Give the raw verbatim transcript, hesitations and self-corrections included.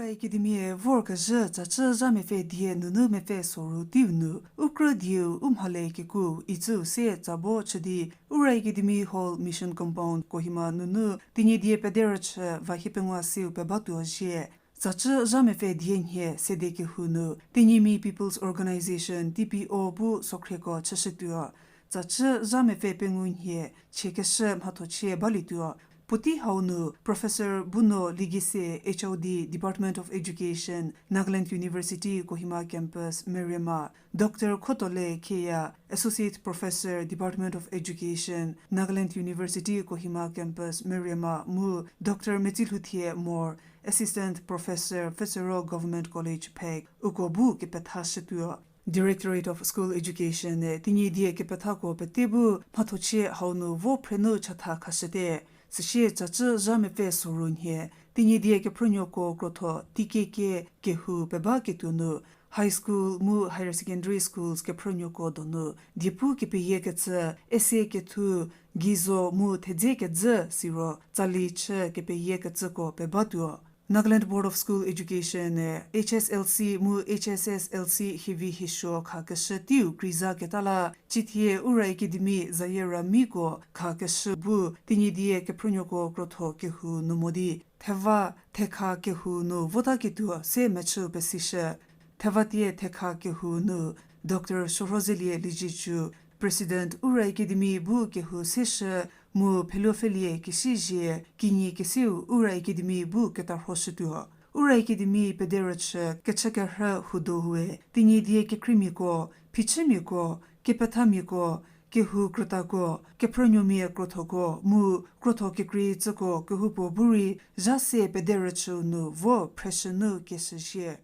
Academy-e vorkezhü Cacü zha mepfü die nunu mepfü soru teiu nu, u krü dieu u mhale keku icüu se tsabo chü di, Ura Academy Hall Mission Compound Kohima nunu Tenyidie pederüchü va hiepengou seu pebatuo zhie. Cacü zha mepfü die nhie sede kehou nu, Tenyimi People's Organization, T P O, bu sokhrieko chüshütuo. Cacü zha mepfü pengou nhie chiekeshü mhathochie balietuo. Puotei hau nu Professor Buno Ligise, H O D, Department of Education, Nagaland University, Kohima Campus, Meriema, Doctor Khotole Kheya, Associate Professor, Department of Education, Nagaland University, Kohima Campus, Meriema, mu Doctor Metsilhouthie Mor, Assistant Professor, Pfütsero Government College, Phek, uko bu kepethashütuo. Directorate of School Education-e Tenyidie kepethako pete bu mhathochie hau nu vo phrenu chatha khashüte. Süsie Cacü zha mepfü soru nhie Tenyidie kephrünuoko krotho T K K kehou pebaketuo nu, high school mu higher secondary schools kephrünuoko donu diepu kepeyiekecü, essay kethu, geizo mu thedze kedzü siro tsali chü kepeyiekecüko pebatuo. Nagaland Board of School Education-e H S L C mu H S S L C hivi hisuo khakeshü teiu kreiza keta la, cithie Ura Academy zayie ramiko khakeshü bu Tenyidie kephrünuoko krotho kehou nu mo di, theva thekha kehou nu votaketuo se mechü pesishü. Thevatie thekha kehou nu Doctor Shorhozelie Liezietsu, President Ura Academy bu kehou seshü, mu Pheluopfhelie Kesiezie, kinyi keseu Ura Academy bu ketarhoshütuo. Ura Academy pederüchü kechükerhü hudo hue Tenyidie kekhriemiako, phichümiako, kepethamiako, kehou krütako, kephrünuomia krothoko mu krotho kekreitsüko kehoupuo bu rei zha se pederüchüu nu vo phreshü nu keshüzhie.